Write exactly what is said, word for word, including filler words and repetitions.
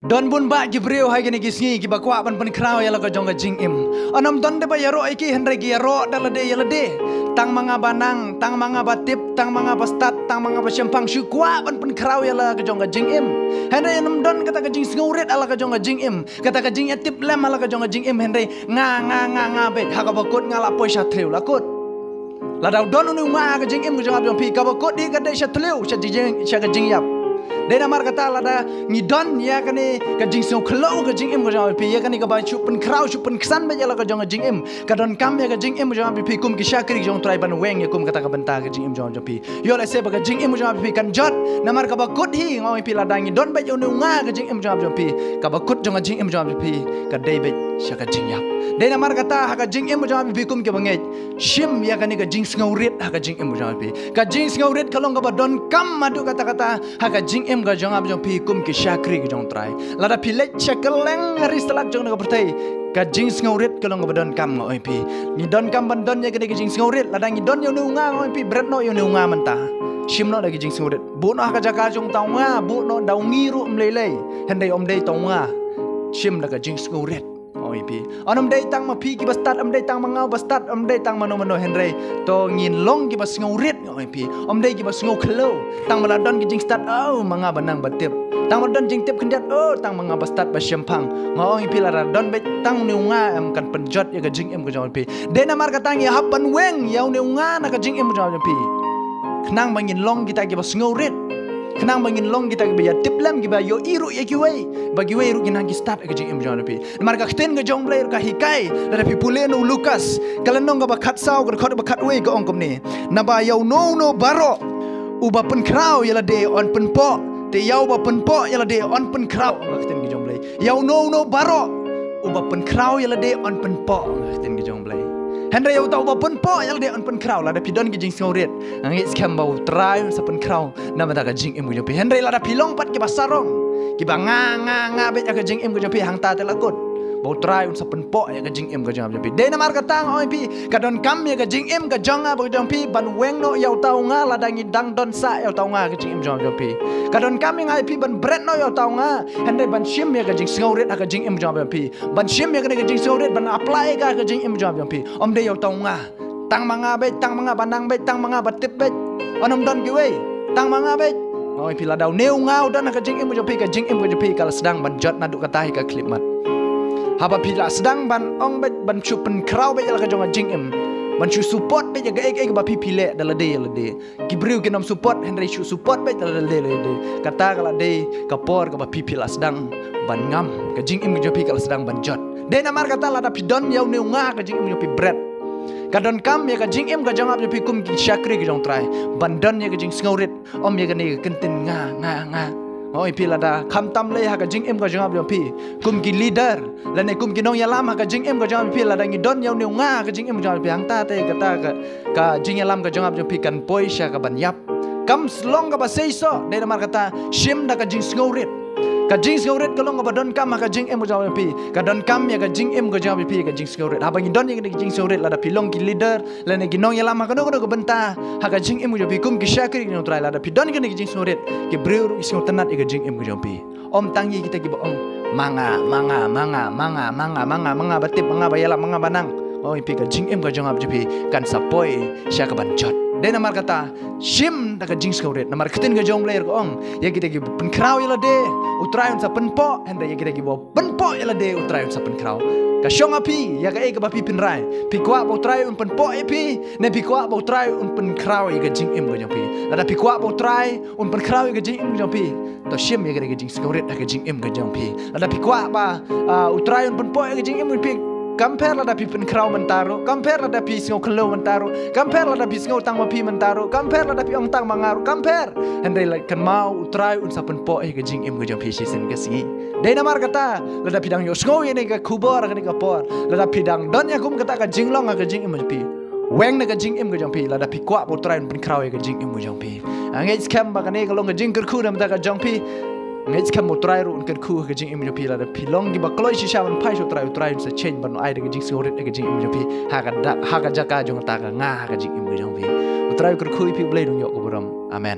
Don bun bah ki briew ha kine ki sngi kiba kwah ban pynkhraw ïa la ka jong ka jingim. Ym don de ba ïaroh ïa ki, hynrei ki ïaroh da lade ïa lade. Tang ma nga ba nang, tang ma nga ba tip, tang ma nga ba stad, tang ma nga ba shemphang, shu kwah ban pynkhraw ïa la ka jong ka jingim. Hynrei ym don kata ka jingsngewrit ha la ka jong ka jingim, kata ka jingïatip lem ha la ka jong ka jingim, hynrei nga, nga, nga, nga beit, ha kaba kut nga la poi sha thliew la kut. Lada u don une u nga ha ka jingim ka jong nga jong phi, kaba kut hi ka dei sha thliew, sha jing, sha ka jingïap. Dei namar kata lada ngi don ïa kane ka jingsngewkhlew ka jingim ka jong nga jong phi, ïa kane kaba shu pynkhraw, shu pynksan beit ïa la ka jong ka jingim, ka donkam ïa ka jingim ka jong nga jong phi kum ki shakri ka jong u Trai ban weng ïa kum kata ka bynta ka jingim jong nga jong phi. Ïoh lehse ba ka jingim ka jong nga jong phi kan jot, namar kaba kut hi nga ong ïa phi lada ngi don beit ïa une u nga ka jingim ka jong nga jong phi, kaba kut jong ka jingim ka jong nga jong phi ka dei beit sha ka jingïap. Dei namar kata ha ka jingim ka jong nga jong phi kum kiba ngeit, shim ïa kane ka jingsngewrit ha ka jingim ka jong nga jong phi. Ka jingsngewrit ka long kaba donkam haduh katta katta ha ka jingim ka jong nga jong phi kum ki shakri ka jong u Trai. Lada phi leit sha kylleng ha ri slat jong kane ka pyrthei, ka jingsngewrit ka long kaba donkam nga ong ïa phi. Ngi donkam ban don ïa kane ka jingsngewrit, lada ngi don ïa une u nga nga ong ïa phi, bret noh ïa une u nga mynta. Shim noh da ka jingsngewrit. Buh noh ha ka jaka jong uta u nga, buh noh da u ngi ruh ym lei lei. Hynrei ym dei uta u nga. Shim da ka jingsngewrit. Nga ong ïa phi. Ym dei tang ma phi kiba stad, ym dei tang ma nga ba stad, ym dei tang mano mano, hynrei to ngin long kiba sngewrit nga ong ïa phi. Ym dei kiba sngewkhlew. Tang ba la don ki jingstad, oh, ma nga ba nang ba tip. Tang ba don jingtip khyndiat, oh, tang ma nga ba stad ba shemphang. Nga ong ïa phi lada don beit tang une u nga em kan pynjot ïa ka jingim ka jong phi. Dei namar kata ngi hap ban weng ïa une u nga na ka jingim ka jong phi. Khnang ba ngin long kita kiba sngewrit. Khnang ba ngin long kita kiba ïatip lem, kiba ïohi ruh ïa kiwei, ba kiwei ruh ki nang ki stad ha ka jingim jong phi. Namar ka ktien ka jong Blei ruh ka hikai, lada phi pule na u Lukas, ka lynnong kaba khatsaw, ka dkhot ba khatwei ka ong kumne. Naba ïa uno uno baroh uba pynkhraw ïa lade yn pynpoh, te ïa uba pynpoh ïa lade yn pynkhraw, ong ka ktien ka jong Blei. Ïa uno uno baroh uba pynkhraw ïa lade yn pynpoh, ong ka ktien ka jong Blei. Hynrei ïa uta uba pynpoh ïa lade yn pynkhraw, lada phi don ki jingsngewrit, nga ngeit skhem ba u Trai un sa pynkhraw na bynta ka jingim ka jong phi. Hynrei lada phi long pat kiba sarong, kiba nga nga nga beit ha ka jingim ka jong phi, hangta te la kut ba u Trai un sa pynpoh ïa ka jingim ka jong phi. Dei namar kata nga ong ïa phi, ka donkam ïa ka jingim ka jong nga bad ka jong phi ban weng noh ïa uta u nga, lada ngi dang don sah ïa uta u nga ha ka jingim jong phi. Ka donkam ïa nga ïa phi ban bret noh ïa uta u nga, hynrei ban shim ïa ka jingsngewrit ha ka jingim jong phi. Ban shim ïa kane ka jingsngewrit ban apply ka ha ka jingim jong phi. Ym dei ïa uta u nga. Tang ma nga beit, tang ma nga ba nang beit, tang ma nga ba tip beit. Ym don kiwei. Tang ma nga beit. Nga ong ïa phi lada une u nga u don ha ka jingim ka jong phi, ka jingim ka jong phi ka la sdang ban jot naduh kata hi ka khyllipmat. Haba phi la sdang ban ong beit, ban shu pynkhraw beit ïa la ka jong ka jingim, ban shu support beit ïa kaei kaei kaba phi phi leh da lade ïa lade. Ki briew kin ym support, hynrei shu support beit da lade ïa lade. Kata ka la dei ka por kaba phi phi la sdang ban ngam, ka jingim ka jong phi ka la sdang ban jot. Dei namar kata lada phi don ïa une u nga ha ka jingim ka jong phi, bret. Ka donkam ïa ka jingim ka jong nga jong phi kum ki shakri ka jong u Trai ban don ïa ka jingsngewrit, ym ïa kane ka kyntien nga nga nga. Nga ong ïa phi lada khamtam lei ha ka jingim ka jong nga jong phi kum ki leader lane kum ki nongïalam ha ka jingim ka jong nga jong phi, lada ngi don ïa une u nga ha ka jingim ka jong nga jong phi, hangta te kata ka, ka jingïalam ka jong nga jong phi kan poi sha kaban ïap. Kam long kaba seisoh. Dei namar kata shim da ka jingsngewrit. Ka jingsngewrit ka long kaba donkam ha ka jingim ka jong phi. Ka donkam ïa ka jingim ka jong phi ka jingsngewrit. Haba ngi don ïa ka jingsngewrit, lada phi long ki leader lane ki nongïalam ha kano kano ka bynta ha ka jingim ka jong phi kum ki shakri ka jong u Trai, lada phi don ïa ka jingsngewrit, ki briew ruh ki sngewtynnat ïa ka jingim ka jong phi. Ym tang ïa kita kiba ong ma nga, ma nga, ma nga, ma nga, ma nga, ma nga ba tip, ma nga ba ïalap, ma nga ba nang. Ong ïa phi ka jingim ka jong nga jong phi kan sa poi sha kaban jot. Dei namar kata shim da ka jingsngewrit, namar ka ktien ka jong Blei ka ong ïa kita kiba pynkhraw ïa lade, u Trai un sa pynpoh, hynrei ïa kita kiba pynpoh ïa lade, u Trai un sa pynkhraw. Ka shong ha phi ïa kaei kaba phi pynrai. Phi kwah ba u Trai un pynpoh ïa phi, ne phi kwah ba u Trai un pynkhraw ïa ka jingim ka jong phi? Lada phi kwah ba u Trai un pynkhraw ïa ka jingim ka jong phi, to shim ïa ka jingsngewrit ha ka jingim ka jong phi. Lada phi kwah ba, ah, u Trai un pynpoh ïa ka jingim ka jong phi, kam pher lada phi pynkhraw mynta ruh, kam pher lada phi sngewkhyndew mynta ruh, kam pher lada phi sngew tang ma phi mynta ruh, kam pher lada phi ong tang ma nga ruh, kam pher. Hynrei la kynmaw u Trai un sa pynpoh ïa ka jingim ka jong phi shisien ka sngi. Dei namar kata lada phi dang ïohsngew ïa kane ka khubor ha kane ka por, lada phi dang don ïa kum kata ka jinglong ha ka jingim ka jong phi, weng na ka jingim ka jong phi lada phi kwah ba u Trai un pynkhraw ïa ka jingim ka jong phi. Nga ngeit skhem ba kane ka long ka jingkyrkhu na bynta ka jong phi. Nga ngeit skhem ba u Trai ruh un kyrkhu ha ka jingim ka jong phi, lada phi long kiba kloi shisha ban phai sha u Trai, u Trai un sa change ban ai da ka jingsngewrit ha ka jingim ka jong phi. Ha ka da, ha ka jaka jong kata ka nga ha ka jingim ka jong phi. U Trai u kyrkhu ïa phi, U Blei un ïoh ka burom. Amen.